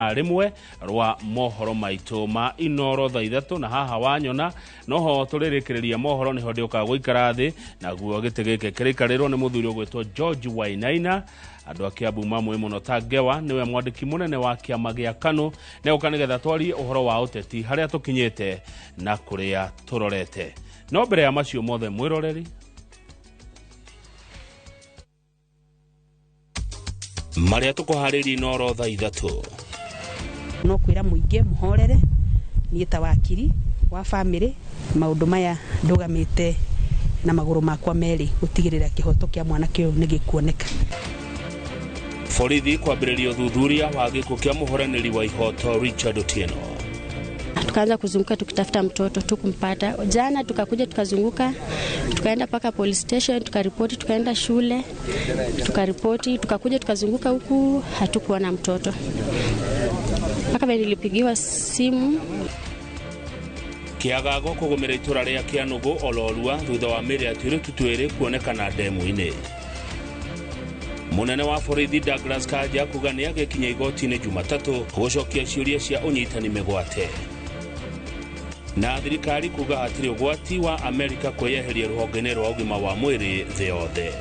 Rĩmwe rwa mohoro maitũ ma Inoro thaa 3, na haha wanyona noho tũrĩrĩkĩrĩria mohoro, nĩho ndĩũkaga gũikara thĩ, naguo gĩtĩ gĩkĩ kĩrĩikarĩrwo nĩ mũthuri ũgwĩtwo George Wainaina. Andũ a Kiambu mamũĩ mũno ta Ngewa, nĩwe mwandĩki mũnene wa kĩama gĩa KANU, nĩgũka nĩgetha twarie ũhoro wa ũteti, harĩa tũkinyĩte na kũrĩa tũrorete. No mbere ya macio mothe, mwĩroreri, marĩa tũkũharĩria Inoro thaa 3. No kwĩra mũingĩ mũhorere, niĩ ta wakiri wa bamĩrĩ, maũndũ maya ndũgamĩte na magũrũ makwa merĩ gũtigĩrĩra kĩhoto kĩa mwanake ũyũ nĩ gĩkuoneka. Borithi kwambĩrĩria ũthuthuria wa gĩkuũ kĩa mũhũranĩri wa ihoto Richard Otieno. Tukaanza kuzunguka tukitafuta mtoto, tukumpata. Jana tukakuja tukazunguka, tukaenda mpaka police station tukaripoti, tukaenda shule tukaripoti, tukakuja tukazunguka huku, hatukuona mtoto mpaka vile nilipigiwa simu. Kĩagago kũgũmĩra itũra rĩa Kĩanũgũ Olorua thutha wa mĩĩrĩ ya tũirĩtu twĩrĩ kuonekana ndemu-inĩ. Mũnene wa borithi Douglas Kanja kuga nĩ agĩkinya igoti-inĩ Jumatatũ gũcokia ciũria cia ũnyitani mĩgwate. Na thirikari kuga hatirĩ ũgwati wa Amerika kwĩyeheria rũhonge-inĩ rwa ũgima wa mwĩrĩ thĩ yothe.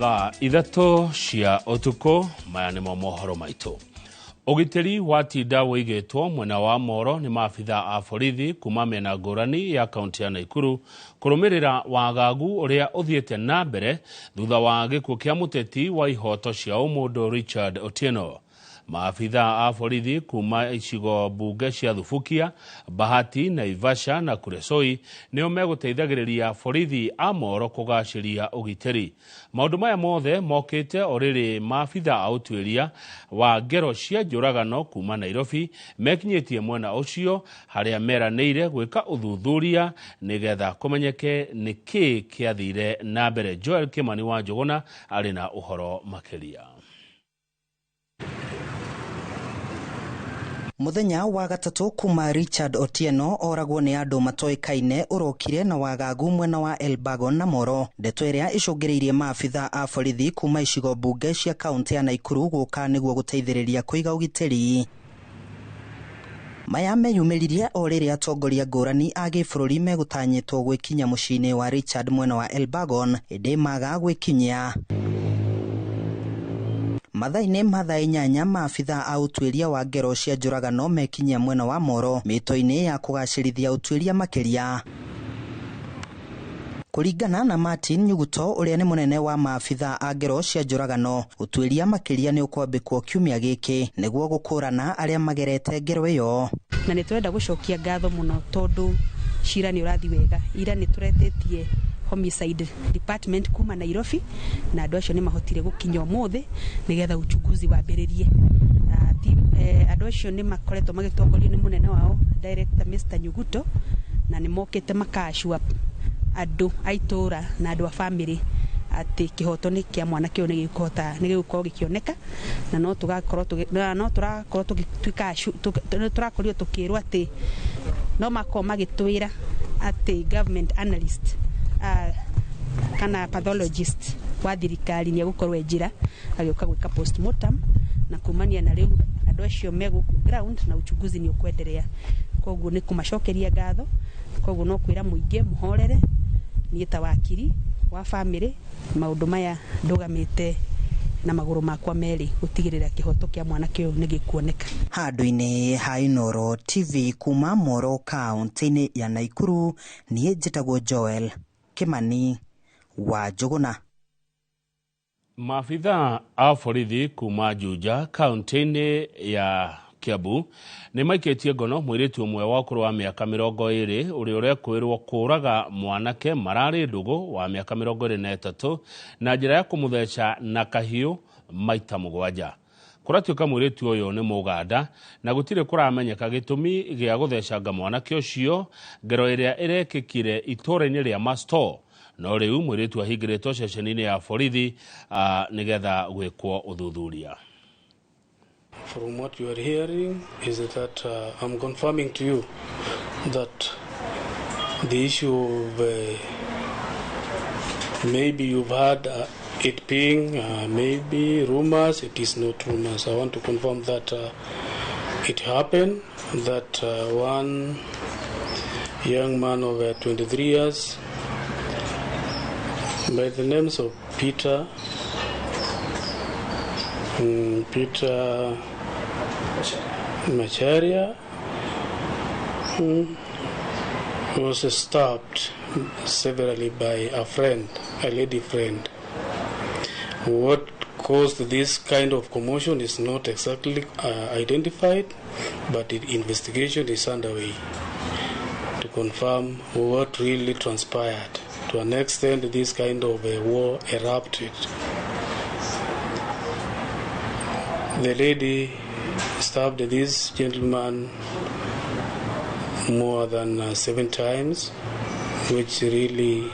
Thaa 3 cia ũtukũ, maya nĩmo mohoro maitũ. Ũgitĩri watinda wĩigĩtwo mwena wa Moro nĩ maabitha a borithi kuma mĩena ngũrani ya kaunti ya Naikuru kũrũmĩrĩra wagagu ũrĩa ũthiĩte na mbere thutha wa gĩkuũ kĩa mũteti wa ihoto cia ũmũndũ Richard Otieno. Maabitha a borithi kuma icigo mbunge cia Thubukia, Bahati, Naivasha na Kuresoi nĩo megũteithagĩrĩria borithi a Moro kũgacĩria ũgitĩri. Maũndũ maya mothe mokĩte o rĩrĩ maabitha a ũtuĩria wa ngero cia njũragano kuma Nairobi mekinyĩtie mwena ũcio, harĩa meranĩire gwĩka ũthuthuria nĩgetha kũmenyeke nĩ kĩĩ kĩathire na mbere. Joel Kimani wa Njũgũna arĩ na ũhoro makĩria. Mũthenya wa gatatũ kuma Richard Otieno oragwo nĩ andũ matoĩkaine ũrokire na wagagu mwena wa Elbagon na Moro. Ndeto ĩrĩa ĩcũngĩrĩirie maabitha a borithi kuma icigo mbunge cia kaunti ya Naikuru gũka nĩguo gũteithĩrĩria kũiga ũgitĩri. Maya meyumĩririe o rĩrĩa atongoria ngũrani a gĩbũrũri megũtanyĩtwo gwĩkinya mũciĩ-inĩ wa Richard mwena wa Elbagon, ĩndĩ maga gwĩkinyia. Mathaa-inĩ ma thaa 8 maabitha a ũtuĩria wa ngero cia njũragano mekinyia mwena wa Moro mĩto-inĩ ya kũgacĩrithia ũtuĩria makĩria. Kũringana na Martin Nyuguto ũrĩa nĩ mũnene wa maabitha a ngero cia njũragano, ũtuĩria makĩria nĩ ũkwambĩkwo kiumia gĩkĩ nĩguo gũkũrana arĩa magerete ngero ĩyo. Na nĩ tũrenda gũcokia ngatho mũno tondũ cira nĩ ũrathiĩ wega. Ira nĩ tũretĩtie homicide department kuma Nairobi na andũ acio nĩ mahotire gũkinya ũmũthĩ nĩgetha uchunguzi wambĩrĩrie. Andũ acio nĩ makoretwo magĩtongorio nĩ mũnene wao director Mr Nyuguto, na nĩ mokĩte makacua andũ a itũũra na andũ a bamĩrĩ atĩ kĩhoto nĩ kĩa mwanake ũyũ nĩ gĩkũhota, nĩ gĩgũkorwo gĩkĩoneka, na no tũgakorwo tũgĩ-, na no tũrakorwo tũgĩtuĩka acu-, tũgĩ-, nĩ tũrakorirwo tũkĩrwo atĩ no makorwo magĩtwĩra atĩ government analyst, kana pathologist wa thirikari nĩ egũkorwo e njĩra agĩũka gwĩka postmortem, na kumania na rĩu andũ acio me gũkũ ground na uchunguzi nĩ ũkwenderea. Koguo nĩ kũmacokeria ngatho, koguo no kwĩra mũingĩ mũhorere, niĩ ta wakiri wa bamĩrĩ, maũndũ maya ndũgamĩte na magũrũ makwa merĩ gũtigĩrĩra kĩhoto kĩa mwanake ũyũ nĩ gĩkuoneka. Handũ-inĩ ha Inooro TV kuma Moro kaunti-inĩ ya Naikuru, niĩ njĩtagwo Joel Kimani wa Njũgũna. Maabitha a borithi kuma Juja kaunti-inĩ ya Kiambu nĩ maikĩtie ngono mũirĩtu ũmwe wa ũkũrũ wa mĩaka 20 ũrĩa ũrekwĩrwo kũũraga mwanake mararĩ ndũgũ wa mĩaka 23 na njĩra ya kũmũtheca na kahiũ maita 7. Kũratuĩka mũirĩtu ũyũ nĩ Mũganda na gũtirĩ kũramenyeka gĩtũmi gĩa gũthecanga mwanake ũcio, ngero ĩrĩa ĩrekĩkire itũũra-inĩ rĩa Masto. No rĩu mũirĩtu ahingĩrĩtwo ceceni-inĩ ya borithi nĩgetha gwĩkwo ũthuthuria. From what you are hearing is that I'm confirming to you that the issue of maybe you've heard it being maybe rumors, it is not rumors. I want to confirm that it happened that one young man of 23 years by the names of Peter Macharia was stabbed severally by a friend, a lady friend. What caused this kind of commotion is not exactly identified, but the investigation is underway to confirm what really transpired. To an extent, this kind of a war erupted. The lady stabbed this gentleman more than 7 times, which really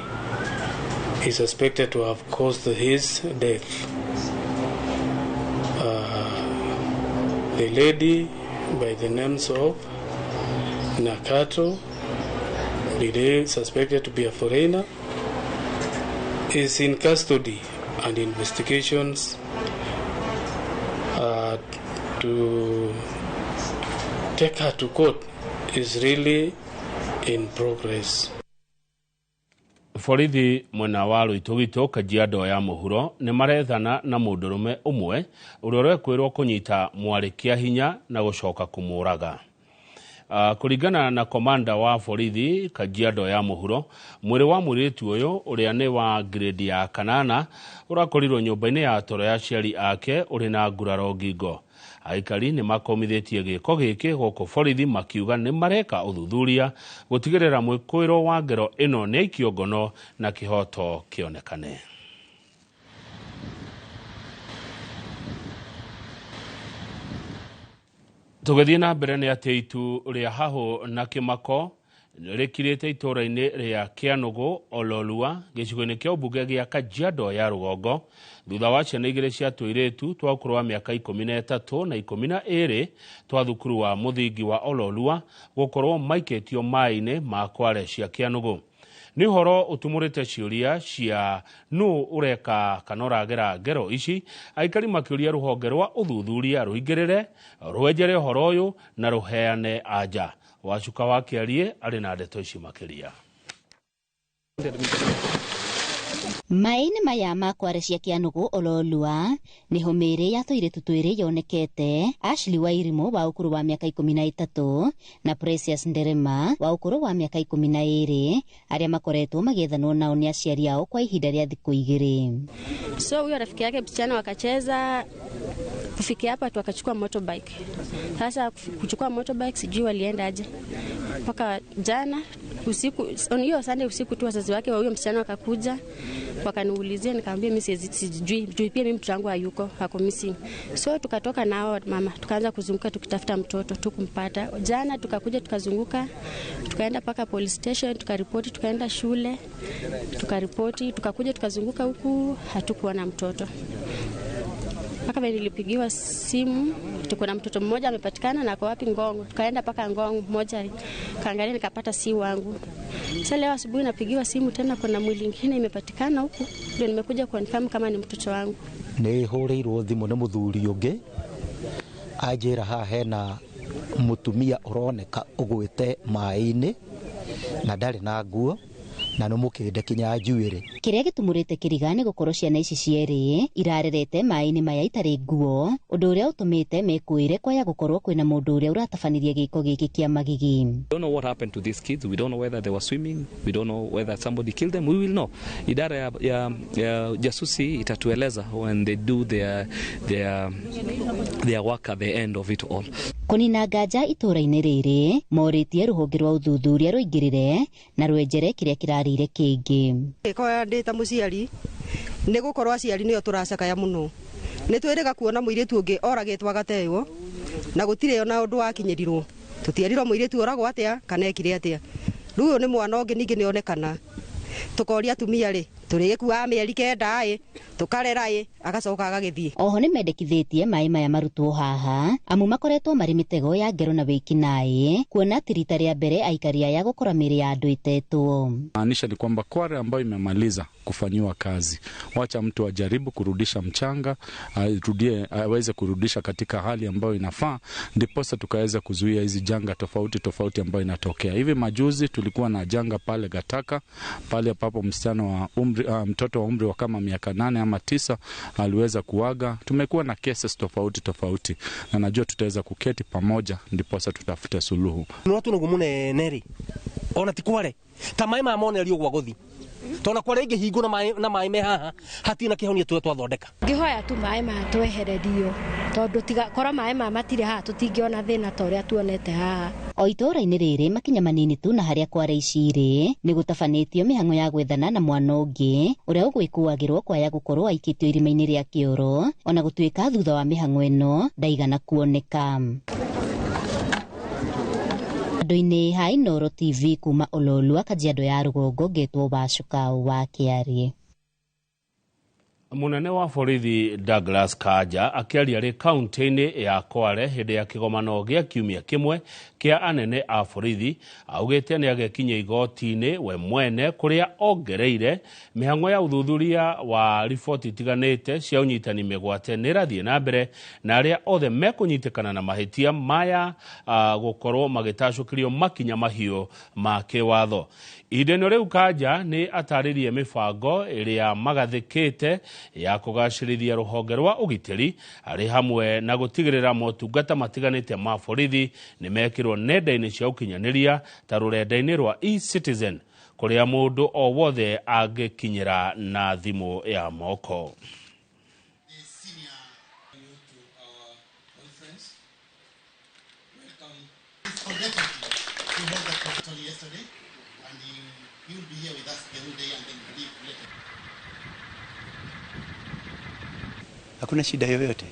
is suspected to have caused his death. The lady, by the names of Nakato, believed, suspected to be a foreigner, is in custody, and investigations to take her to court is really in progress. Borithi mwena wa Rũitũgitũ Kajiado ya mũhuro nĩ marethana na mũndũrũme ũmwe ũrĩa ũrekwĩrwo kũnyita mwarĩ kĩa hinya na gũcoka kũmũraga. Kũringana na komanda wa borithi Kajiado ya mũhuro, mwĩrĩ wa mũirĩtu ũyũ ũrĩa nĩ wa grade ya kanana ũrakorirwo nyũmba-inĩ ya toro ya aciari ake ũrĩ na nguraro ngingo. Aikari nĩ makomithĩtie gĩko gĩkĩ gũkũ borithi makiuga nĩ mareka ũthuthuria gũtigĩrĩra mwĩkũĩrwo wa ngero ĩno nĩ aikio ngono na kĩhoto kĩonekane. Tũgĩthiĩ na mbere nĩ atĩ itu rĩa hahũ na kĩmako rĩkirĩte itũũra-inĩ rĩa Kĩanũgũ Ololua gĩcigo-inĩ kĩa ũmbunge gĩa Kajiado ya rũgongo thutha wa ciana igĩrĩ cia tũirĩtu twa ũkũrũ wa mĩaka 13 na 12 twa thukuru wa mũthingi wa Ololua gũkorwo maikĩtio maĩ-inĩ ma kware cia Kĩanũgũ. Nĩ ũhoro ũtumũrĩte ciũria cia nũ ũreka kana ũragera ngero ici, aikari makĩũria rũhonge rwa ũthuthuria rũingĩrĩre rwenjere ũhoro ũyũ na rũheane anja. Wacuka wa Kĩarie arĩ na ndeto ici makĩria. Maĩ-inĩ maya ma kware cia Kĩanũgũ Ololua nĩho mĩĩrĩ ya tũirĩtu twĩrĩ yonekete, Ashley Wairimu wa ũkũrũ wa mĩaka 13 na Precious Nderema wa ũkũrũ wa mĩaka 12 arĩa makoretwo magĩethanwo nao nĩ aciari ao kwa ihinda rĩa thikũ igĩrĩ. So huyo rafiki yake msichana wakacheza kufikia hapa tu akachukua motorbike. Sasa kuchukua motorbike sijui walienda aje. Mpaka jana usiku, on hiyo Sunday usiku tu wazazi wake wa huyo msichana wakakuja wakaniulizia, nikamwambia mimi sijui, juu pia mimi mtoto wangu hayuko, ako missing. So tukatoka nao mama, tukaanza kuzunguka tukitafuta mtoto, tukumpata. Jana tukakuja tukazunguka, tukaenda paka police station, tukaripoti, tukaenda shule, tukaripoti, tukakuja tukazunguka huku hatukuona mtoto. Paka vile nilipigiwa simu tuko na mtoto mmoja amepatikana na ako wapi Ngongo. Tukaenda paka Ngongo mmoja kaangalia nikapata si wangu. Sasa leo asubuhi napigiwa simu tena kuna mwili mwingine imepatikana huku, ndio nimekuja confirm kama ni mtoto wangu. Ni hũrĩirwo thimũ nĩ mũthuri ũngĩ anjĩra haha hena mũtumia ũroneka ũgwĩte maĩ-inĩ na ndarĩ na nguo na nĩ mũkĩnde kinya njuĩrĩ. Kĩrĩa gĩtumũrĩte kĩriga nĩ gũkorwo ciana ici cierĩ irarerete maĩ-inĩ maya itarĩ nguo, ũndũ ũrĩa ũtũmĩte mekũĩre kwaya gũkorwo kwĩna mũndũ ũrĩa ũratabanirie gĩko gĩkĩ kĩa magigi. We don't know what happened to these kids. We don't know whether they were swimming. We don't know whether somebody killed them. We will know. Idara ya jasusi itatueleza when they do their work at the end of it all. Kũnina nganja itũũra-inĩ rĩrĩ morĩtie rũhonge rwa ũthuthuria rũingĩrĩre na rwenjere kĩrĩa kĩrarĩire kĩngĩ. Gĩko ndĩ ta mũciari nĩ gũkorwo aciari nĩo tũracakaya mũno, nĩ twĩrĩga kuona mũirĩtu ũngĩ oragĩtwo agateywo na gũtirĩ ona ũndũ wakinyĩrirwo, tũtierirwo mũirĩtu oragwo atĩa kana ekire atĩa. Rĩu ũyũ nĩ mwana ũngĩ ningĩ nĩonekana. Tukoria atumia ri turigikuaga mĩeri 9 ĩ tukarera ĩ agacoka agagĩthiĩ. Oho nĩ mendekithĩtie maĩ maya marutwo haha amu makoretwo marĩ mĩtego ya ngero na wĩkinaĩ kuona atĩ rita rĩa mbere aikari aya gũkora mĩĩrĩ ya andũ ĩtetwo. Maanisha ni kwamba kware ambayo imemaliza kufanyiwa kazi, wacha mtu ajaribu kurudisha mchanga, arudie, aweze kurudisha katika hali ambayo inafaa, ndiposa tukaweza kuzuia hizi janga tofauti tofauti ambayo inatokea. Hivi majuzi tulikuwa na janga pale Gataka, pale ambapo msichana wa umri, mtoto wa umri wa kama miaka 8 ama 9 aliweza kuaga. Tumekuwa na cases tofauti tofauti, na najua tutaweza kuketi pamoja ndiposa tutafute suluhu. No tunugu munene ri ona ti kware ta mai ma mone rio gwa guthi tona kware ingihingwo na mai me haha hatina kihonia turia twathondeka. Ngihoya tu mai ma twehererio tondu tiga korwo mai ma matire haha tutingiona thina ta uria tuonete haha. O itũũra-inĩ rĩrĩ makinya manini tu na harĩa kware ici irĩ nĩ gũtabanĩtio mĩhang'o ya gwethana na mwana ũngĩ ũrĩa ũgwĩkũagĩrwo kwaya gũkorwo aikĩtio irima-inĩ rĩa kĩoro ona gũtuĩka thutha wa mĩhang'o ĩno ndaigana kuoneka. Andũ-inĩ ha Inooro TV kuma Ololua, Kajiado ya Rũgongo, ngetwo Wacuka wa Kĩarie. Munene wa borithi Douglas Kanja akĩaria rĩ kaunti-inĩ ya Kwale hĩndĩ ya kĩgomano gĩa kiumia kĩmwe kĩa anene a borithi augĩte nĩ agekinyia igoti-inĩ we mwene kũrĩa ongereire mĩhang'o ya ũthuthuria wa riboti itiganĩte cia ũnyitani mĩgwate nĩ ĩrathiĩ na mbere na arĩa othe mekũnyitĩkana na mahĩtia maya gũkorwo magĩtacũkĩrio makinya mahiũ ma kĩwatho. Ihinda-inĩ rĩu Kanja nĩ atarĩrie mĩbango ĩrĩa magathĩkĩte ya kũgacĩrithia rũhonge rwa ũgitĩri arĩ hamwe na gũtigĩrĩra motungata matiganĩte ma borithi nĩ mekĩrwo nenda-inĩ cia ũkinyanĩria ta rũrenda-inĩ rwa eCitizen kũrĩa mũndũ o wothe angĩkinyĩra na thimũ ya moko. Hakuna shida yoyote,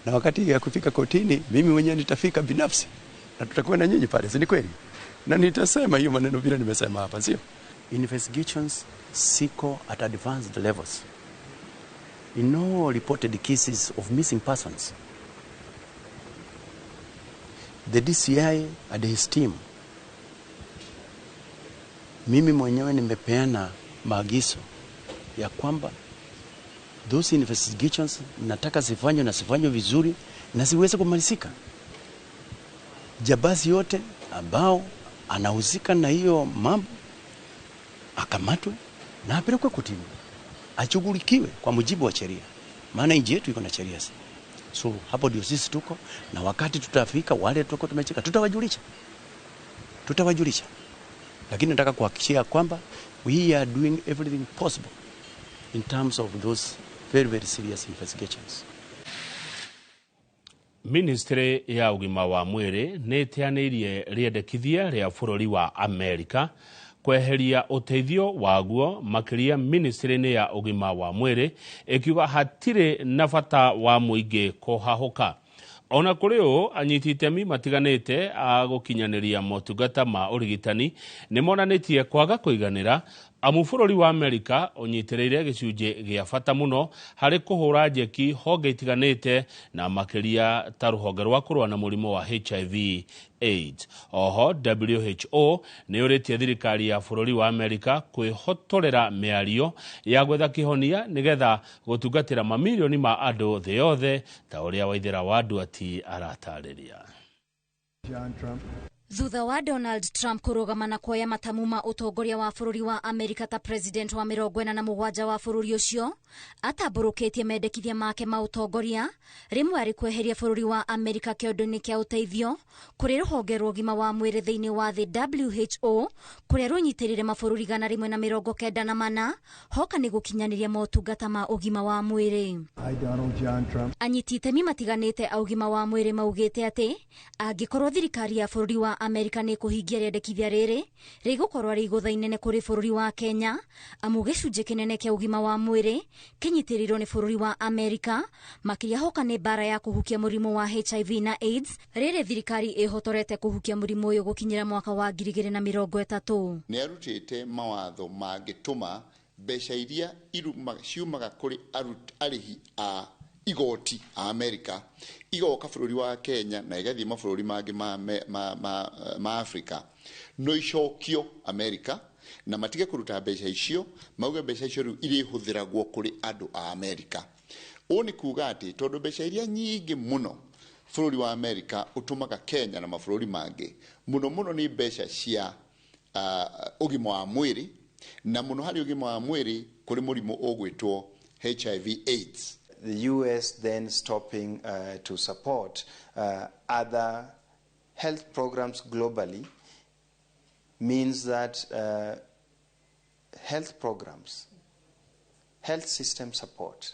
na wakati ya kufika kotini mimi mwenyewe nitafika binafsi na tutakuwa na nyinyi pale, si ni kweli? Na nitasema hiyo maneno vile nimesema hapa, sio? Investigations siko at advanced levels. In no reported cases of missing persons. The DCI and his team, mimi mwenyewe nimepeana maagizo ya kwamba those investigations nataka zifanywe na zifanywe vizuri na ziweze kumalizika. Jabazi yote ambao anahusika na hiyo mambo akamatwe na apelekwe kotini, ashughulikiwe kwa mujibu wa sheria, maana nchi yetu iko na sheria. So hapo ndio sisi tuko, na wakati tutafika wale tuko tumecheka tutawajulisha. Tutawajulisha. Lakini nataka kuhakikishia kwamba we are doing everything possible in terms of those very, very serious investigations. Ministry ya ũgima wa mwĩrĩ nĩ ĩteanĩirie rĩendekithia rĩa bũrũri wa Amerika kweheria ũteithio waguo makĩria ministry-inĩ ya ũgima wa mwĩrĩ ĩkiuga hatirĩ na bata wa mũingĩ kũhahũka. Ona kũrĩ ũũ, anyiti itemi matiganĩte a gũkinyanĩria motungata ma ũrigitani nĩ monanĩtie kwaga kũiganĩra amu bũrũri wa Amerika ũnyitĩrĩire gĩcunjĩ gĩa bata mũno harĩ kũhũra njeki honge itiganĩte na makĩria ta rũhonge rwa kũrũa na mũrimũ wa HIV AIDS. Oho, WHO nĩ yũrĩtie thirikari ya bũrũri wa Amerika kwĩhotorera mĩario ya gwetha kĩhonia nĩgetha gũtungatĩra mamirioni ma andũ thĩ yothe ta ũrĩa Waithera wa Nduati aratarĩria. Thutha wa Donald Trump kũrũgama na kuoya matamu ma ũtongoria wa bũrũri wa Amerika ta president wa 47 wa bũrũri ũcio, atambũrũkĩtie mendekithia make ma ũtongoria rĩmwe arĩ kweheria bũrũri wa Amerika kĩondo-inĩ kĩa ũteithio kũrĩ rũhonge rwa ũgima wa mwĩrĩ thĩinĩ wa thĩ WHO kũrĩa rũnyitĩrĩire mabũrũri 194 hoka nĩ gũkinyanĩria motungata ma ũgima wa mwĩrĩ. Anyiti itemi matiganĩte a ũgima wa mwĩrĩ maugĩte atĩ angĩkorwo thirikari ya bũrũri wa wa Amerika nĩ kũhingia rĩendekithia rĩrĩ rĩgũkorwo rĩ igũtha inene kũrĩ bũrũri wa Kenya, amu gĩcunjĩ kĩnene kĩa ũgima wa mwĩrĩ kĩnyitĩrĩirwo nĩ bũrũri wa Amerika, makĩria hoka nĩ mbara ya kũhukia mũrimũ wa HIV na AIDS, rĩrĩ thirikari ĩhotorete kũhukia mũrimũ ũyũ gũkinyĩra mwaka wa 2030. Nĩ arutĩte mawatho mangĩtũma mbeca iria ciumaga kũrĩ arĩhi a igoti a Amerika igoka bũrũri wa Kenya na igathiĩ mabũrũri mangĩ ma Afrika, no icokio Amerika na matige kũruta mbeca icio, mauge mbeca icio rĩu irĩhũthĩragwo kũrĩ andũ a Amerika. Ũũ nĩ kuga atĩ tondũ mbeca iria nyingĩ mũno bũrũri wa Amerika ũtũmaga Kenya na mabũrũri mangĩ mũno mũno nĩ mbeca cia ũgima wa mwĩrĩ, na mũno harĩ ũgima wa mwĩrĩ kũrĩ mũrimũ ũgwĩtwo HIV AIDS. The US then stopping to support other health programs globally means that health programs, health system support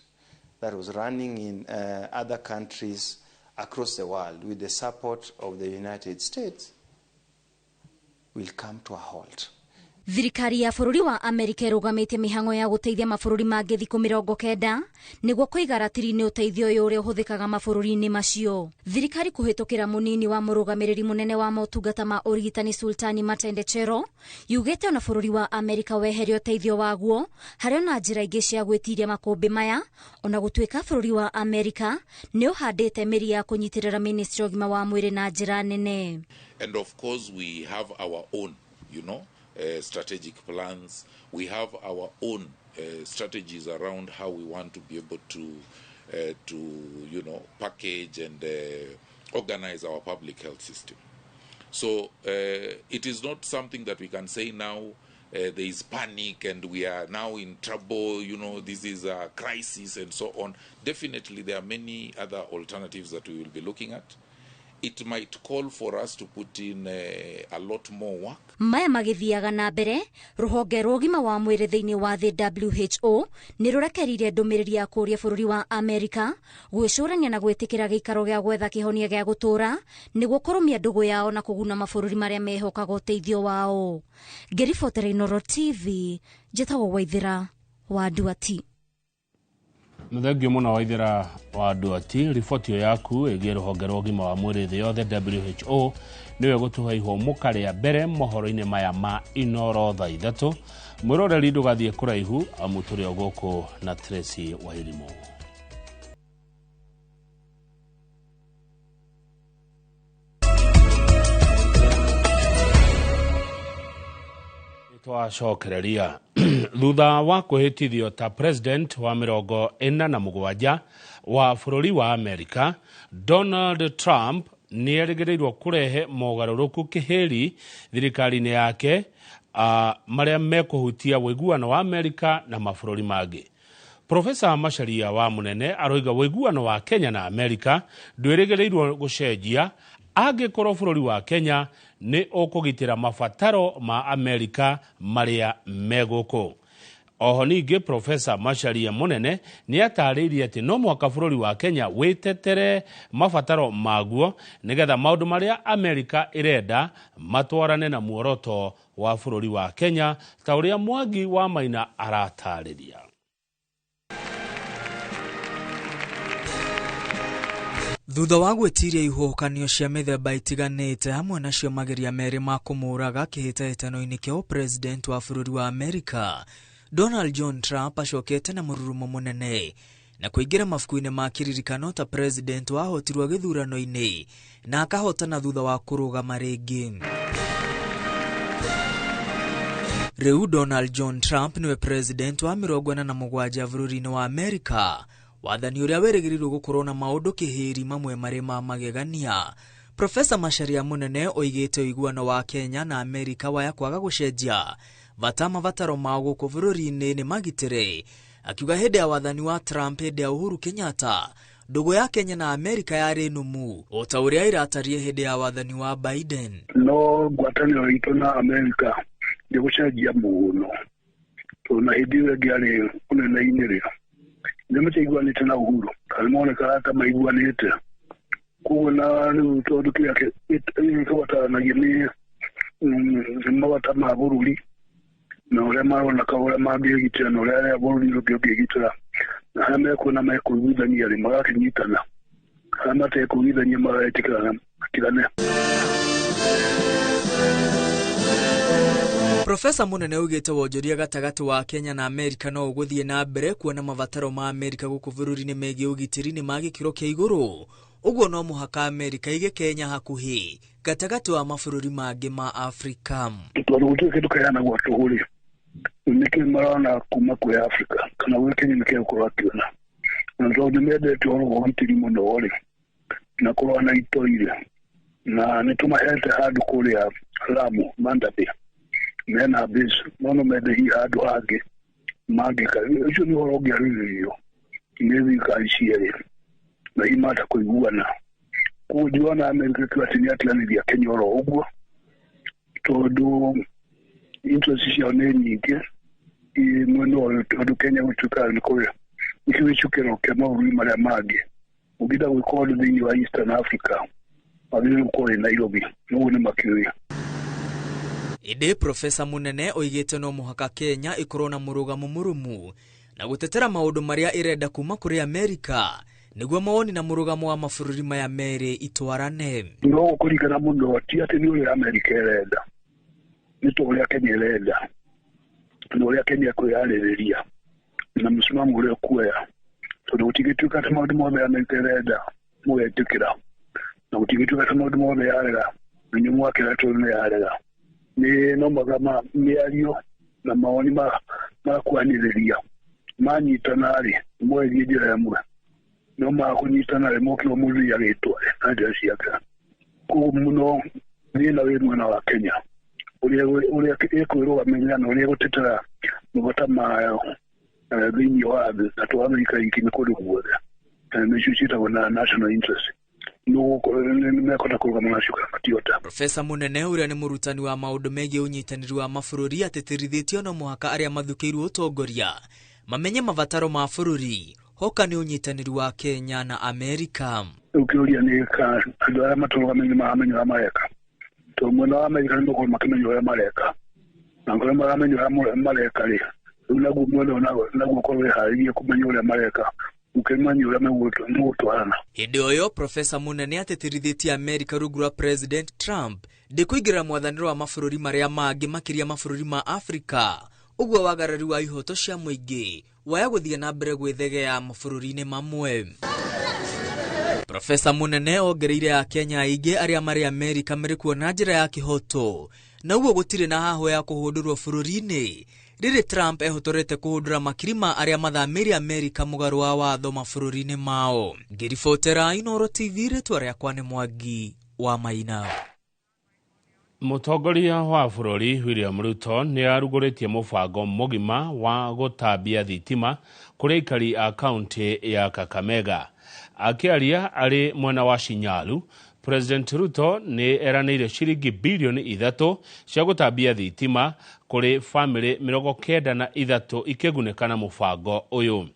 that was running in other countries across the world with the support of the United States will come to a halt. Thirikari ya bũrũri wa Amerika ĩrũgamĩtie mĩhang'o ya gũteithia mabũrũri mangĩ thikũ 90 nĩguo kũiga ratiri-inĩ ũteithio ũyũ ũrĩa ũhũthĩkaga mabũrũri-inĩ macio. Thirikari kũhĩtũkĩra mũnini wa mũrũgamĩrĩri mũnene wa motungata ma ũrigitani Sultani Matendechero yugĩte ona bũrũri wa Amerika weherie ũteithio waguo harĩ ona njĩra ingĩ cia gwĩtiria makũmbĩ maya, ona gũtuĩka bũrũri wa Amerika nĩ ũhandĩte mĩri ya kũnyitĩrĩra ministry ũgima wa mwĩrĩ na njĩra nene. And of course we have our own, you know, strategic plans. We have our own strategies around how we want to be able to you know, package and organize our public health system. So it is not something that we can say now there is panic and we are now in trouble, you know, this is a crisis and so on. Definitely there are many other alternatives that we will be looking at. It might call for us to put in a lot more work. Maya magithiaga na mbere, rũhonge rwa ũgima wa mwĩrĩ thĩinĩ wa thĩ WHO nĩ rũrekerire ndũmĩrĩri ya kũũria bũrũri wa Amerika gwĩcũrania na gwĩtĩkĩra gĩikaro gĩa gwetha kĩhonia gĩa gũtũũra nĩguo kũrũmia ndũgũ yao na kũguna mabũrũri marĩa mehokaga ũteithio wao. Ngĩribotera Inooro TV, njĩtagwo Waithĩra wa Nduati. Thengio mũno Waithĩra wa Nduati, riboti ĩyo yaku ĩgiĩ rũhonge rwa ũgima wa mwĩrĩ thĩ yothe WHO nĩwe gũtũhe ihũmũka rĩa mbere mohoro-inĩ maya ma Inooro thaa 3. Mwĩroreri ndũgathiĩ kũraihu amu tũrĩ o gũkũ na Tracy Wairimu. Twacokereria thutha wa kwĩhĩtithio ta president wa 47 wa bũrũri wa Amerika, Donald Trump nĩ erĩgĩrĩirwo kũrehe mogarũrũku kĩhĩri thirikari-inĩ yake marĩa mekũhutia ũiguano wa Amerika na mabũrũri mangĩ. Profesa Macharia wa Munene aroiga ũiguano wa Kenya na Amerika ndwĩrĩgĩrĩirwo gũcenjia angĩkorwo bũrũri wa Kenya nĩ ũkũgitĩra mabataro ma Amerika marĩa me gũkũ. Oho ningĩ Profesa Macharia Munene nĩ atarĩirie atĩ no mũhaka bũrũri wa Kenya wĩtetere mabataro maguo nĩgetha maũndũ marĩa Amerika ĩrenda matwarane na muoroto wa bũrũri wa Kenya ta ũrĩa Mwangi wa Maina aratarĩria. Thutha wa gwĩtiria ihuhũkanio cia mĩthemba itiganĩte hamwe nacio mageria merĩ ma kũmũraga kĩhĩtahĩtano-inĩ kĩa ũpresident wa bũrũri wa Amerika, Donald John Trump acokete na mũrurumo mũnene na kũingĩra mabuku-inĩ ma kĩririkano ta president wahotirwo gĩthurano-inĩ na akahotana thutha wa kũrũgama rĩngĩ. Rĩu Donald John Trump nĩwe president wa 47 bũrũri-inĩ wa Amerika, wathani ũrĩa wĩrĩgĩrĩirwo gũkorwo na maũndũ kĩhĩri mamwe marĩ ma magegania. Profesa Macharia Munene oigĩte ũiguano wa Kenya na Amerika waya kwaga gũcenjia bata mabataro mao gũkũ bũrũri-inĩ nĩ magitĩre, akiuga hĩndĩ ya wathani wa Trump hĩndĩ ya Uhuru Kenyatta ndũgũ ya Kenya na Amerika yarĩ nũmu o ta ũrĩa ĩratariĩ hĩndĩ ya wathani wa Biden. No ngwatanĩro itũ na Amerika ndĩgũcenjia mũno tondũ na hĩndĩ ĩyo ĩngĩ arĩ ũnene-inĩ rĩ nĩ matiaiguanĩte na Uhuru kana monekaga ta maiguanĩte, Koguo na rĩu tondũ kĩrĩa kĩbataranagia nĩ mabata ma bũrũri na ũrĩa marona ka ũrĩa mangĩgitĩra na ũrĩa bũrũri ũngĩ ũngĩgitĩra, na harĩa mekuona mekũiguithania rĩ magakĩnyitana, harĩa matekũiguithania magetĩkĩrana matigane. Profesa Munene augĩte wonjoria gatagatĩ wa Kenya na Amerika no ũgũthiĩ na mbere kuona mabataro ma Amerika gũkũ bũrũri-inĩ megiĩ ũgitĩri nĩ ma gĩkĩro kĩa igũrũ, ũguo no mũhaka Amerika ĩige Kenya hakuhĩ gatagatĩ wa mabũrũri mangĩ ma Afrika. Tondũ gũtirĩ kĩndũ kĩheanagwo tũhũ rĩ, nĩkĩ marona kuma kwĩ Afrika kana gwĩ Kenya nĩkĩ gũkorwo akĩona, na tondũ nĩmendete ũhoro wa ũgitĩri mũno rĩ na kũrũa na itoi rĩ, na nĩtũmahete handũ kũrĩa Lamu Manda Bay mena base, no mende hihi handũ hangĩ mangĩka. Ũcio nĩ ũhoro ũngĩarĩrĩrio nĩ thirikari cierĩ na hihi mahota kũiguana. Koguo ndirona Amerika ĩkiuga atĩ nĩatiganĩria Kenya oro ũguo, tondũ interest ciao nĩ nyingĩ mwena ũyũ, tondũ Kenya gũtuĩkaga nĩ kũrĩa nĩkĩo gĩcukĩro kĩa mabũrũri marĩa mangĩ. Ũngĩenda gwĩka ũndũ thĩinĩ wa Eastern Africa wagĩrĩirwo gũkorwo wĩ Nairobi, noguo nĩ makĩũĩ. Ĩndĩ Profesa Munene oigĩte no mũhaka Kenya ĩkorwo na mũrũgamo mũrũmu na gũtetera maũndũ marĩa ĩrenda kuma kũrĩ Amerika nĩguo mawoni na mũrũgamo wa mabũrũri maya merĩ itwarane. No gũkũringana mũno ti atĩ nĩ ũrĩa Amerika ĩrenda, nĩ ta ũrĩa Kenya ĩrenda na ũrĩa Kenya ĩkwĩyarĩrĩria na mũsimamo ũrĩa ũkuoya, tondũ gũtingĩtuĩka atĩ maũndũ mothe Amerika ĩrenda mũgetĩkĩra, na gũtingĩtuĩka atĩ maũndũ mothe yarega na inyuĩ mwakĩra tondũ nĩ yarega. Nĩ no mũhaka mĩario na mawoni ma kwanĩrĩria manyitana rĩ mwethiĩ njĩra ĩmwe, no maga kũnyitana rĩ mokĩrwo mũndũ agĩtware na njĩra ciake. Koguo mũno thĩna wĩ mwena wa Kenya ũrĩa ĩkwĩrũgamĩrĩra na ũrĩa ĩgũtetera mabata mayo thĩinĩ wa thĩ, na to Amerika iki nĩ kũndũ guothe, nĩcio ciĩtagwo na national interest, nĩmekũhota kũrũgama nacio kana matihota. Profesa Munene ũrĩa nĩ mũrutani wa maũndũ megiĩ ũnyitanĩri wa mabũrũri atĩtĩrithĩtie no mũhaka arĩa mathukĩirwo ũtongoria mamenye mabataro ma bũrũri hoka nĩ ũnyitanĩri wa Kenya na Amerika. Rĩu kĩũria nĩ ka andũ arĩa matũrũgamĩrĩire maramenya ũrĩa mareka, tondũ mwena wa Amerika nĩ makorwo makĩmenya ũrĩa mareka, na angĩkorwo maramenya ũrĩa mareka rĩ, rĩu naguo mwena ũyũ naguo ũkorwo wĩharĩirie kũmenya ũrĩa mareka, ũkĩmenya ũrĩa megũtwarana. Hĩndĩ o ĩyo Profesa Munene atĩtĩrithĩtie Amerika rungu rwa President Trump ndĩkũingĩrĩra mwathanĩre wa mabũrũri marĩa mangĩ makĩria mabũrũri ma Afrika, ũguo wagarari wa ihoto cia mũingĩ waya gũthiĩ na mbere gwĩthegea mabũrũri-inĩ mamwe. Profesa Munene ongereire Akenya aingĩ arĩa marĩ Amerika marĩ kuo na njĩra ya kĩhoto, na ũguo gũtirĩ na hahũ ya kũhũndũrwo bũrũri-inĩ rĩrĩ Trump ehotorete kũhũndũra makiri ma arĩa mathamĩire Amerika mũgarũ wa watho mabũrũri-inĩ mao. Ngĩribotera Inooro TV, rĩtwa rĩakwa nĩ Mwangi wa Maina. Mũtongoria wa bũrũri William Ruto nĩ arugũrĩtie mũbango mũgima wa gũtambia thitima kũrĩ aikari a kaunti ya Kakamega. Akĩaria arĩ mwena wa Shinyalu, President Ruto nĩ eranĩire ciringi bilioni 3 cia gũtambia thitima kũrĩ bamĩrĩ 93 ikĩgunĩka na mũbango ũyũ.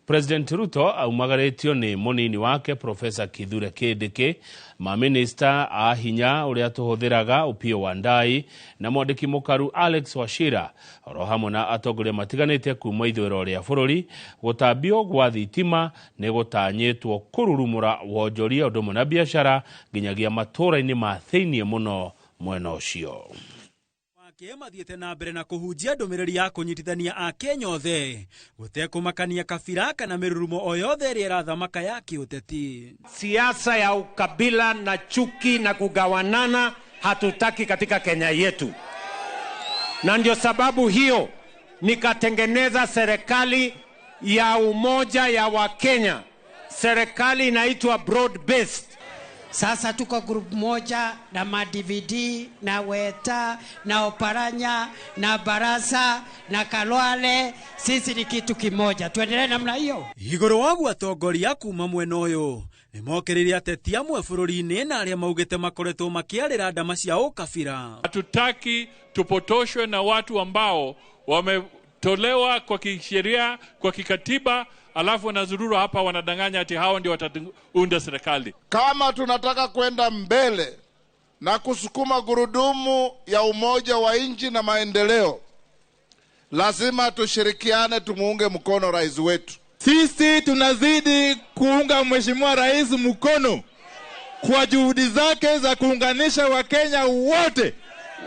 President Ruto aumagarĩtio nĩ mũnini wake Profesa Kithure Kindiki, maminista a hinya ũrĩa tũhũthĩraga Opiyo Wandayi na mwandĩki mũkaru Alex Wachira, oro hamwe na atongoria matiganĩte kuma ithũĩro rĩa bũrũri. Gũtambio gwa thitima nĩ gũtanyĩtwo kũrurumũra wonjoria ũndũ ũmwe na biacara nginyagia matũũra-inĩ ma thĩiniĩ mũno mwena ũcio. Wake mathiĩte na mbere na kũhunjia ndũmĩrĩri ya kũnyitithania Akenya othe gũtekũmakania kabira kana mĩrurumo o yothe ĩrĩa ĩrathamaka ya kĩũteti. Siasa ya ukabila na chuki na kugawanana hatutaki katika Kenya yetu, na ndio sababu hiyo nikatengeneza serikali ya umoja ya Wakenya, serikali inaitwa broad based. Sasa tuko group moja na ma-DVD na Weta na Oparanya na Barasa na Kalwale, sisi ni kitu kimoja. Tuendelee namna hiyo. Igũrũ wa ũguo atongoria kuma mwena ũyũ nĩmokĩrĩire ateti amwe bũrũri-inĩ na arĩa maugĩte makoretwo makĩarĩra ndama cia ũkabira. Hatutaki tupotoshwe na watu ambao wametoka Wanatolewa kwa kisheria, kwa kikatiba, alafu wanazurura hapa wanadanganya ati hao ndio wataunda serikali. Kama tunataka kwenda mbele na kusukuma gurudumu ya umoja wa nchi na maendeleo, lazima tushirikiane, tumuunge mkono rais wetu. Sisi tunazidi kuunga Mheshimiwa Rais mkono kwa juhudi zake za kuunganisha Wakenya wote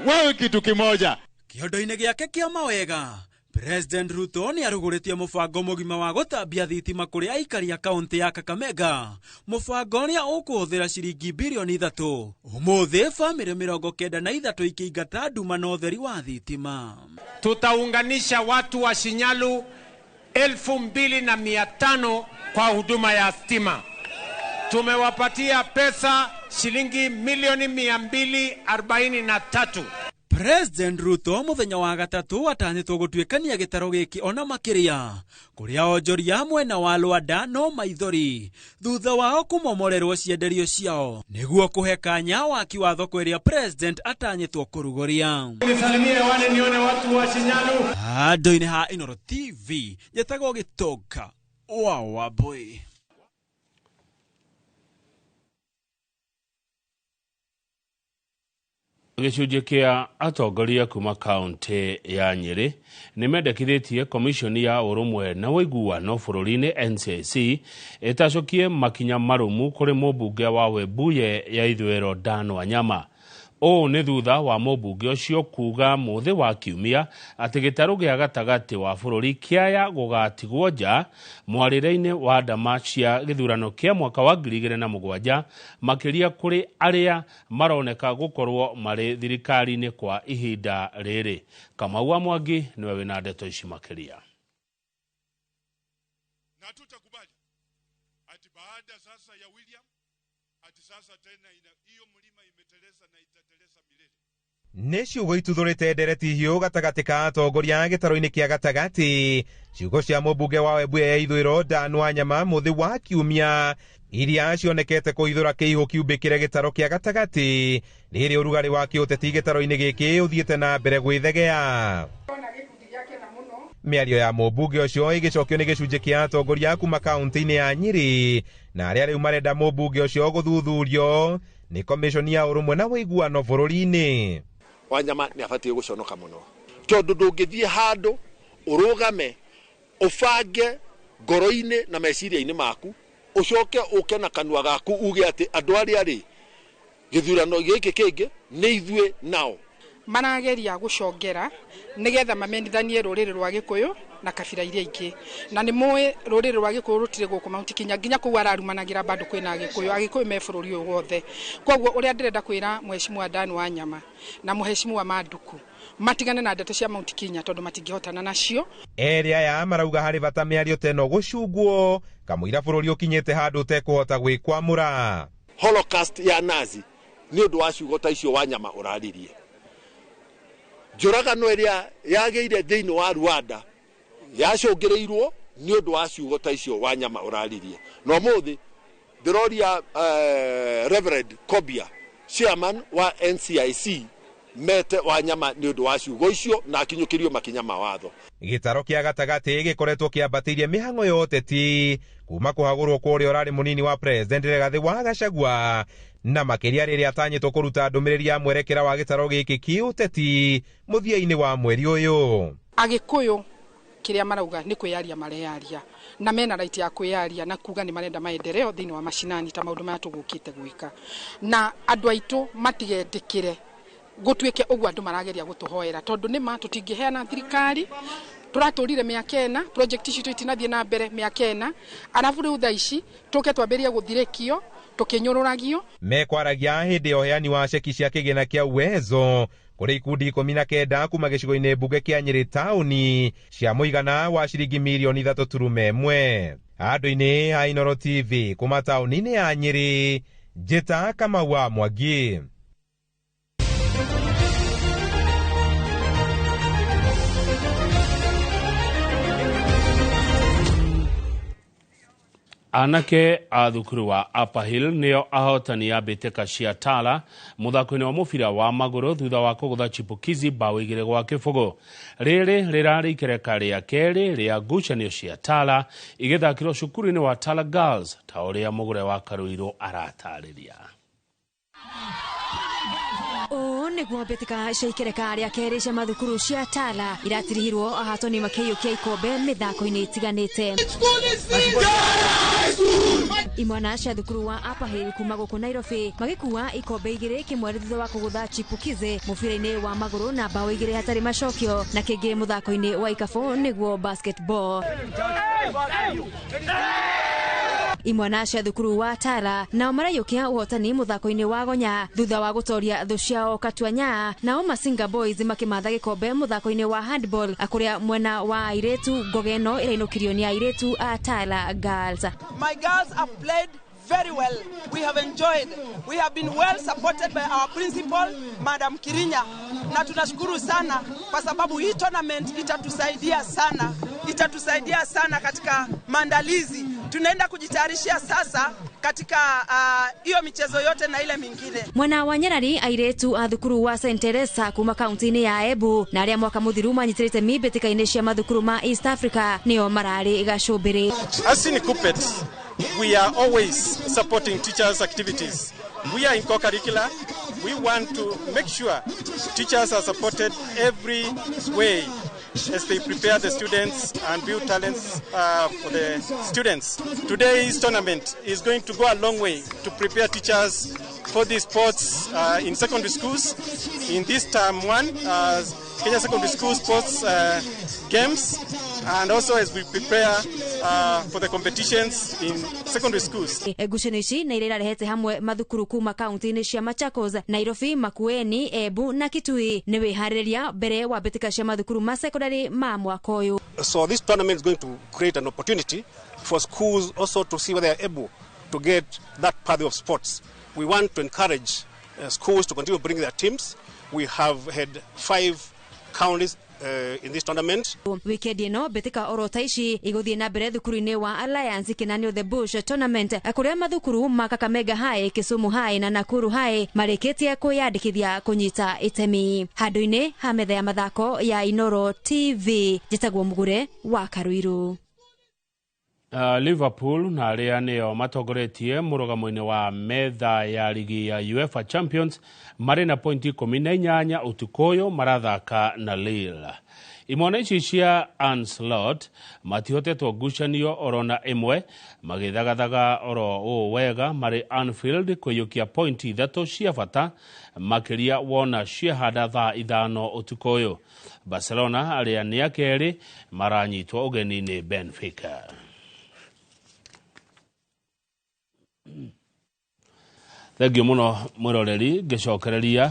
wawe kitu kimoja. Kĩondo-inĩ gĩake kĩa mawega, President Ruto nĩ arugũrĩtie mũbango mũgima wa gũtambia thitima kũrĩ aikari a kaũntĩ ya Kakamega, mũbango ũrĩa ũkũhũthĩra ciringi birioni 3. Ũmũthĩ bamĩrĩ 93 ikĩingata nduma na ũtheri wa thitima. Tutaunganisha watu wa Shinyalu 2500 kwa huduma ya stima. Tumewapatia pesa shilingi milioni 243. President Ruto muthenya wa gatatu atanyĩtwo gũtuĩkania gĩtarũ gĩkĩ ona makĩria kũrĩa onjoria mwena wa Lwanda no maithori thutha wao kũmomorerwo cienderio ciao nĩguo kũhe kanya waki wa thoko ĩrĩa President atanyĩtwo kũrugũria. Nisalimie wale nione watu wa Shinyalu. Handũ-inĩ ha Inooro TV njĩtagwo Gĩtonga wa Wambui. Gĩcunjĩ kĩa atongoria kuma kaunti ya Nyĩrĩ nĩmendekithĩtie komishoni ya ũrũmwe na ũiguano bũrũri-inĩ NCIC ĩtacũkie makinya marũmu kũrĩ mũmbunge wa Webuye ya ithũĩro Dan Wanyama. Ũũ nĩ thutha wa mũmbunge ũcio kuga mũthĩ wa kiumia atĩ gĩtarũ gĩa gatagatĩ wa bũrũri kĩaya gũgatigwo nja mwarĩre-inĩ wa ndama cia gĩthurano kĩa mwaka wa 2007 makĩria kũrĩ arĩa maroneka gũkorwo marĩ thirikari-inĩ kwa ihinda rĩrĩ. Kamau wa Mwangi nĩwe wĩna ndeto ici makĩria. Na tutakubali ati baada sasa ya William ati sasa tena hiyo mlima imeteleza na itateleza milele. Nĩ ciugo ituthũrĩte ndereti hiũ gatagatĩ ka atongoria gĩtarũ-inĩ kĩa gatagatĩ, ciugo cia mũmbunge wa Webuye ya ithũĩro Dan Wanyama mũthĩ wa kiumia iria cionekete kũhithũra kĩihũ kiumbĩkĩre gĩtarũ kĩa gatagatĩ rĩrĩ ũrugarĩ wa kĩũteti gĩtarũ-inĩ gĩkĩ ũthiĩte na mbere gwĩthegea. Mĩario ya mũmbunge ũcio ĩgĩcokio nĩ gĩcunjĩ kĩa atongoria kuma kaunti-inĩ ya Nyĩrĩ na arĩa rĩu marenda mũmbunge ũcio gũthuthurio nĩ komishoni ya ũrũmwe na ũiguano bũrũri-inĩ. Wanyama nĩ abatiĩ gũconoka mũno tondũ ndũngĩthiĩ handũ ũrũgame ũbange ngoro-inĩ na meciria-inĩ maku ũcoke ũke na kanua gaku uge atĩ andũ arĩa rĩ gĩthurano gĩkĩ kĩngĩ nĩ ithuĩ nao. Marageria gũcongera nĩgetha mamenithanie rũrĩrĩ rwa Gĩkũyũ na kabira iria ingĩ, na nĩ mũĩ rũrĩrĩ rwa Gĩkũyũ rũtirĩ gũkũ Mount Kenya, nginya kũu ararumanagĩra bado kwĩna Agĩkũyũ. Agĩkũyũ me bũrũri ũyũ wothe. Koguo ũrĩa ndĩrenda kwĩra Mheshimiwa Dan Wanyama na Mheshimiwa Manduku matigane na ndeto cia Mount Kenya tondũ matingĩhotana nacio. Erĩ aya marauga harĩ bata mĩario ta ĩno gũcungwo kamũira bũrũri ũkinyĩte handũ ũtekũhota gwĩkwamũra. Holocaust ya Nazi nĩ ũndũ wa ciugo ta icio Wanyama ũraririe. Njũragano ĩrĩa yagĩire thĩinĩ wa Rwanda yacũngĩrĩirwo nĩ ũndũ wa ciugo ta icio Wanyama ũraririe. Na ũmũthĩ ndĩroria Reverend Kobia, chairman wa NCIC, mete Wanyama nĩ ũndũ wa ciugo icio na akinyũkĩrio makinya ma watho. Gĩtarũ kĩa gatagatĩ gĩkoretwo kĩambatĩirie mĩhang'o ya ũteti kuma kũhagũrwo kwa ũrĩa ũrarĩ mũnini wa President Rigathĩ wa Gachagua na makĩria rĩrĩa atanyĩtwo kũruta ndũmĩrĩri ya mwerekera wa gĩtarũ gĩkĩ kĩũteti mũthia-inĩ wa mweri ũyũ. Agĩkũyũ kĩrĩa marauga nĩ kwĩyaria mareyaria na mena right ya kwĩyaria na kuga nĩ marenda maendeleo thĩinĩ wa mashinani ta maũndũ maya tũgũkĩte gwĩka, na andũ aitũ matigetĩkĩre gũtuĩke ũguo andũ marageria gũtũhoera tondũ nĩ ma tũtingĩheana thirikari. Tũratũrire mĩaka 4 project citũ itinathiĩ na mbere mĩaka 4 arabu rĩu thaa ici tũke twambĩrĩrie gũthirĩkio tũkĩnyũrũragio. Mekwaragia hĩndĩ ya ũheani wa ceki cia kĩgĩna kĩa Uwezo kũrĩ ikundi 19 kuma gĩcigo-inĩ mbunge kĩa Nyĩrĩ taũni cia mũigana wa ciringi mirioni 3.1. Handũ-inĩ ha Inooro TV kuma taũni-inĩ ya Nyĩrĩ, Njĩta Kamau wa Mwangi. Anake a thukuru wa Upper Hill nĩo ahotani a mbĩtĩka cia Tala mũthako-inĩ wa mũbira wa magũrũ thutha wa kũgũtha Chipukizi bao 2-0. Rĩrĩ rĩrarĩ ikereka rĩa kerĩ rĩa ngucanio cia Tala igĩthakĩrwo cukuru-inĩ wa Tala Girls ta ũrĩa Mũgũre wa Karũirũ aratarĩria. Ũũ nĩguo mbĩtĩka cia ikereka rĩa kerĩ cia mathukuru cia Tala iratirihirwo ahatoni makĩiyũkia ikombe mĩthako-inĩ ĩtiganĩte. Imwana cia thukuru wa Upper Hill kuma gũkũ Nairobi magĩkua ikombe 2 kĩmwe thutha wa kũgũtha Chipukizi mũbira-inĩ wa magũrũ na bao 2 hatarĩ macokio na kĩngĩ mũthako-inĩ wa ikabũ nĩguo basketball. Imwana cia thukuru wa Tala nao maraiyũkia ũhotani mũthako-inĩ wa gonya thutha wa gũtoria thũ ciao Katuanya, nao Masinga Boys makĩmatha gĩkombe mũthako-inĩ wa handball kũrĩa mwena wa airĩtu ngoge ĩno ĩrainũkirio nĩ airĩtu a Tala Girls. My girls have played very well. We have enjoyed. We have been well supported by our principal, Madam Kirinya. Na tunashukuru sana kwa sababu hii tournament itatusaidia sana. Itatusaidia sana katika maandalizi. Tunaenda kujitayarishia sasa katika hiyo michezo yote na ile mingine. Mwena wa Nyarari airetu a thukuru wa St Teresa kuma kaunti-inĩ ya Embu na arĩa mwaka mũthiru manyitĩrĩte mbĩtĩka-inĩ cia mathukuru ma East Africa nĩo mararĩ gacũmbĩrĩ. As in Kuppet, we are always supporting teachers' activities. We are in co-curricular. We want to make sure teachers are supported every way as they prepare the students and build talents for the students. Today's tournament is going to go a long way to prepare teachers for the sports in secondary schools. In this term one, Kenya Secondary School Sports Games, and also as we prepare for the competitions in secondary schools. Ngucanio ici na iria irarehete hamwe mathukuru kuma kaunti-inĩ cia Machakos, Nairobi, Makueni, Embu na Kitui nĩ wĩharĩrĩria mbere wa mbĩtĩka cia mathukuru ma secondary ma mwaka ũyũ. So this tournament is going to create an opportunity for schools also to see whether they are able to get that path of sports. We want to encourage schools to continue bringing their teams. We have had 5 counties in this tournament. Wikendi ĩno mbĩtĩka oro ta ici igũthiĩ na mbere thukuru-inĩ wa Alliance Kĩnanio The Bush Tournament kũrĩa mathukuru ma Kakamega High, Kisumu High na Nakuru High marĩkĩtie kwĩyandĩkithia kũnyita itemi. Handũ-inĩ ha metha ya mathako ya Inoro TV, njĩtagwo Mũgũre wa Karuiru. Liverpool na arĩa nĩo matongoretie mũrũgamo-inĩ wa metha ya ligi ya UEFA Champions marĩ na pointi 18 ũtukũ ũyũ marathaka na Lille. Imwana ici cia Ancelotti matihotetwo ngucanio oro na ĩmwe, magĩthagathaga oro ũũ wega marĩ Anfield kũiyũkia pointi 3 cia bata makĩria wona ciahanda thaa 5 ũtukũ ũyũ. Barcelona arĩa nĩ a kerĩ maranyitwo ũgeni nĩ Benfica. Thengiũ mũno mwĩroreri, ngĩcokereria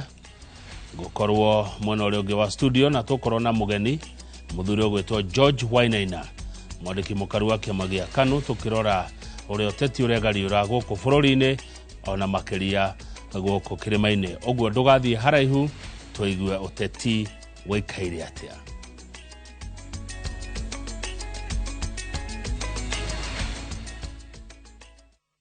gũkorwo mwena ũrĩa ũngĩ wa studio na tũkorwo na mũgeni mũthuri ũgwĩtwo George Wainaina, mwandĩki mũkaru wa kĩama gĩa KANU, tũkĩrora ũrĩa ũteti ũregariũra gũkũ bũrũri-inĩ ona makĩria gũkũ kĩrĩma-inĩ. Ũguo ndũgathiĩ haraihu tũigue ũteti wĩikaire atĩa.